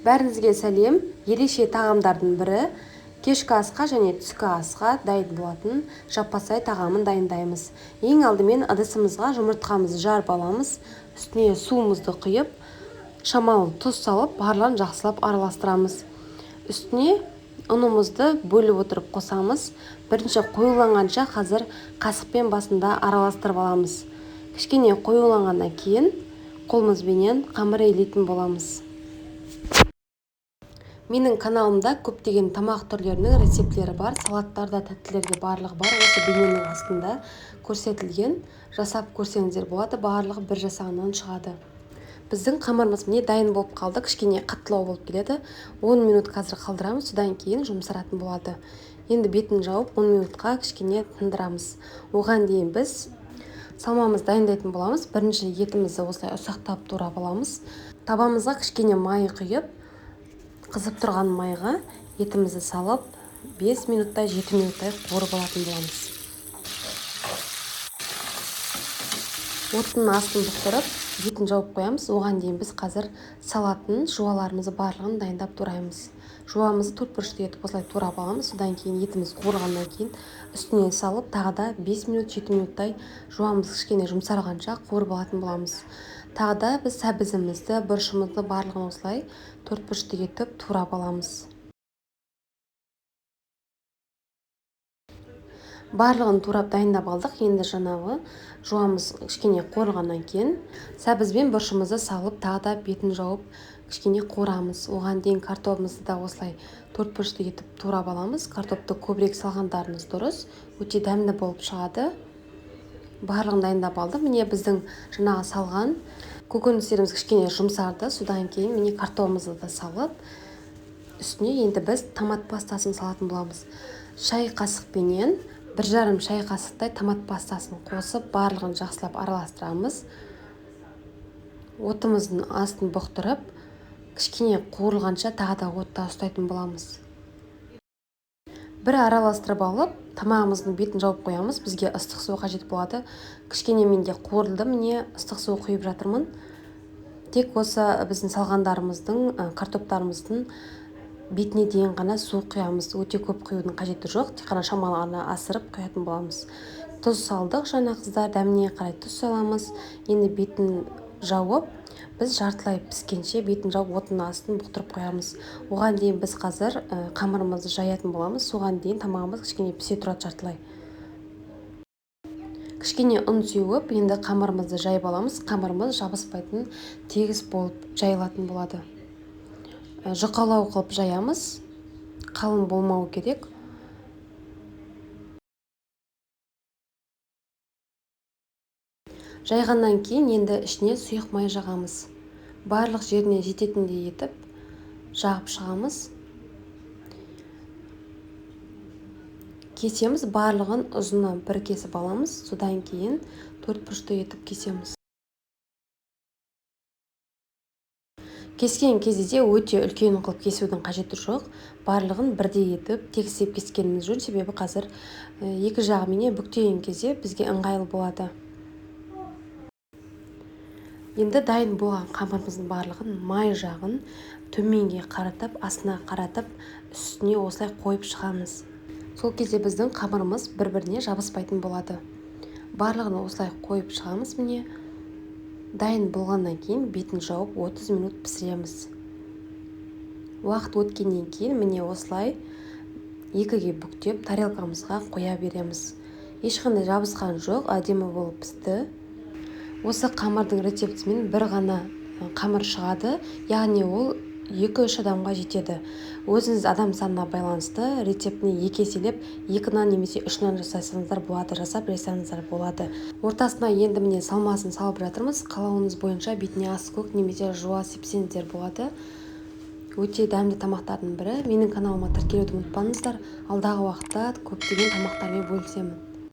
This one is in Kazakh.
Бәріңізге сәлем. Ерекше тағамдардың бірі кешкі асқа және түскі асқа дайын болатын жаппасай тағамын дайындаймыз. Ең алдымен ыдысымызға жұмыртқамызды жарып аламыз. Үстіне суымызды құйып, шамалы тұз салып, барлығын жақсылап араластырамыз. Үстіне ұнымызды бөліп отырып қосамыз. Бірінші қоюланғанша қазір қасықпен басында араластырып аламыз. Кішкене қоюланғаннан кейін қолымызбенен қамыр илейтін боламыз. Менің каналымда көптеген тамақ түрлерінің рецептері бар, салаттар да, тәттілер де барлығы бар. Осы бейненің астында көрсетілген, жасап көрсеңіздер болады, барлығы бір жасағаннан шығады. Біздің қамырымыз міне дайын болып қалды, кішкене қаттылау болып келеді. 10 минут қазір қалдырамыз, содан кейін жұмсаратын болады. Енді бетін жауып 10 минутқа кішкене тындырамыз. Оған дейін біз салмамызды дайындайтын боламыз. Бірінші етімізді осылай ұсақтап турап аламыз. Табамызға кішкене май құйып, қызып тұрған майға етімізді салып, 5 минуттай, 7 минуттай қуырып алатын боламыз. Оттың астын бұқтырып, етін жауып қоямыз. Оған дейін біз қазір салатын жуаларымызды барлығын дайындап тураймыз. Жуамызды төрт бұрышты етіп осылай турап аламыз. Содан кейін етіміз қуырғаннан кейін үстіне салып, тағы да 5 минут, 7 минуттай жуамыз кішкене жұмсарғанша қуырып алатын боламыз. Тағы да біз сәбізімізді, бұрышымызды барлығын осылай төрт бұрышты етіп турап аламыз. Барлығын турап дайындап алдық. Енді жаңағы жуамыз кішкене қуырғаннан кейін сәбіз бен бұрышымызды салып, тағы да бетін жауып кішкене қуырамыз. Оған дейін картопымызды да осылай төрт бұрышты етіп турап аламыз. Картопты көбірек салғандарыңыз дұрыс, өте дәмді болып шығады. Барлығын дайындап алдым. Міне біздің жаңағы салған көкөністеріміз кішкене жұмсарды. Содан кейін міне картопымызды да салып, үстіне енді біз томат пастасын салатын боламыз. Шай қасықпенен бір жарым шай қасықтай томат пастасын қосып, барлығын жақсылап араластырамыз. Отымыздың астын бұқтырып, кішкене қуырылғанша тағы да отта ұстайтын боламыз. Бір араластырып алып, тамағымыздың бетін жауып қоямыз. Бізге ыстық су қажет болады. Кішкене менде қуырылды, міне ыстық су құйып жатырмын. Тек осы біздің салғандарымыздың, картоптарымыздың бетіне дейін ғана су құямыз. Өте көп құюдың қажеті жоқ, тек қана шамалы ғана асырып құятын боламыз. Тұз салдық жаңа қыздар, дәміне қарай тұз саламыз. Енді бетін жауып, біз жартылай піскенше бетін жауып оттың астын бұқтырып қоямыз. Оған дейін біз қазір қамырымызды жаятын боламыз. Соған дейін тамағымыз кішкене пісе тұрады жартылай. Кішкене ұн сеуіп, енді қамырымызды жайып аламыз. Қамырымыз жабыспайтын, тегіс болып жайылатын болады. Жұқалау қылып жаямыз, қалың болмау керек. Жайғаннан кейін енді ішіне сұйық май жағамыз. Барлық жеріне жететіндей етіп жағып шығамыз. Кесеміз, барлығын ұзына бір кесіп аламыз. Содан кейін төрт бұрышты етіп кесеміз. Кескен кезде де өте үлкен қылып кесудің қажеті жоқ. Барлығын бірдей етіп тегістеп кескеніміз жөн, себебі қазір екі жағыменен бүктеген кезде бізге ыңғайлы болады. Енді дайын болған қамырымыздың барлығын май жағын төменге қаратып, астына қаратып, үстіне осылай қойып шығамыз. Сол кезде біздің қамырымыз бір-біріне жабыспайтын болады. Барлығын осылай қойып шығамыз. Міне дайын болғаннан кейін бетін жауып 30 минут пісіреміз. Уақыт өткеннен кейін міне осылай екіге бүктеп тарелкамызға қоя береміз. Ешқандай жабысқан жоқ, әдемі болып пісті. Осы қамырдың рецептімен бір ғана қамыр шығады, яғни ол екі-үш адамға жетеді. Өзіңіз адам санына байланысты рецептіне екі еселеп, 2 нан немесе 3 нан жасасаңыздар болады, жасап жасасаңыздар болады. Ортасына енді міне салмасын салып жатырмыз. Қалауыңыз бойынша бетіне ас көк немесе жуа сепсеңіздер болады. Өте дәмді тамақтардың бірі. Менің каналыма тіркелуді ұмытпаңыздар. Алдағы уақытта көптеген тамақтармен бөлісемін.